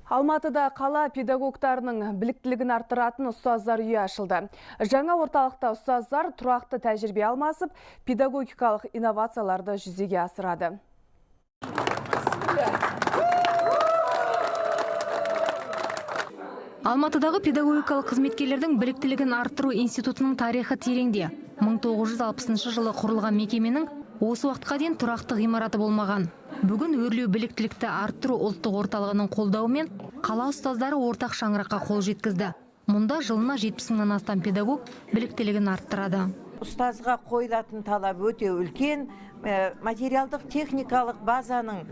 Алматыда қала педагогтарының біліктілігін арттыратын ұстаздар үйі ашылды. Жаңа орталықта ұстаздар тұрақты тәжірибе алмасып, педагогикалық инновацияларды жүзеге асырады. Алматыдағы педагогикалық қызметкерлердің біліктілігін арттыру институтының тарихы тереңде. 1960 жылы құрылған мекеменің осы уақытқа дейін тұрақты ғимараты болмаған. Бүгін Өрлеу біліктілікті арттыру ұлттық орталығының қолдауымен қала ұстаздары ортақ шаңыраққа қол жеткізді. Мұнда жылына 70 мыңнан астам педагог біліктілігін арттырады. Ұстазға қойылатын талап өте үлкен. Материалдық техникалық базаның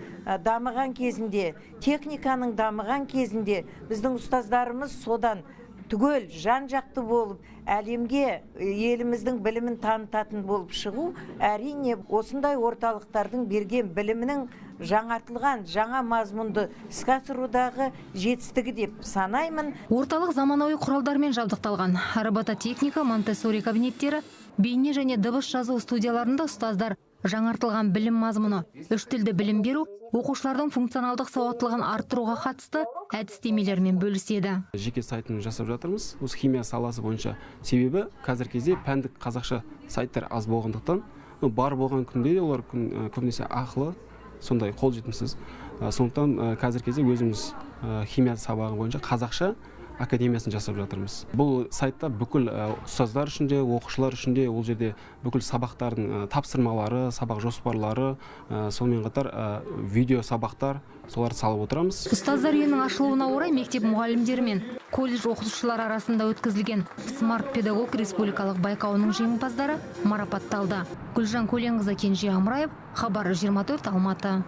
дамыған кезінде, техниканың дамыған кезінде біздің ұстаздарымыз содан түгел жан-жақты болып, әлемге еліміздің білімін танытатын болып шығу, әрине осындай орталықтардың берген білімінің жаңартылған, жаңа мазмұнды іске асырудағы жетістігі деп санаймын. Орталық заманауи құралдармен жабдықталған. Робототехника, Монтессори кабинеттері, бейне және дыбыс жазу студияларында ұстаздар жаңартылған білім мазмұны, үш тілді білім беру, оқушылардың функционалдық сауаттылығын арттыруға қатысты әдістемелермен бөліседі. Жеке сайтын жасап жатырмыз, осы химия саласы бойынша. Себебі қазіргі кезде пәндік қазақша сайттар аз болғандықтан, бар болған күнде де олар көбінесе ақылы, сондай қолжетімсіз. Сондықтан қазіргі кезде өзіміз химия сабағы бойынша қазақша академиясын жасап жатырмыз. Бұл сайтта бүкіл ұстаздар үшін де, оқушылар үшін де, ол жерде бүкіл сабақтардың тапсырмалары, сабақ жоспарлары, сонымен қатар видео сабақтар, соларды салып отырамыз. Ұстаздар үйінің ашылуына орай мектеп мұғалімдері мен колледж оқытушылары арасында өткізілген Смарт педагог республикалық байқауының жеңімпаздары марапатталды. Гүлжан Көленқызы, Кенже Амраев, Хабар 24, Алматы.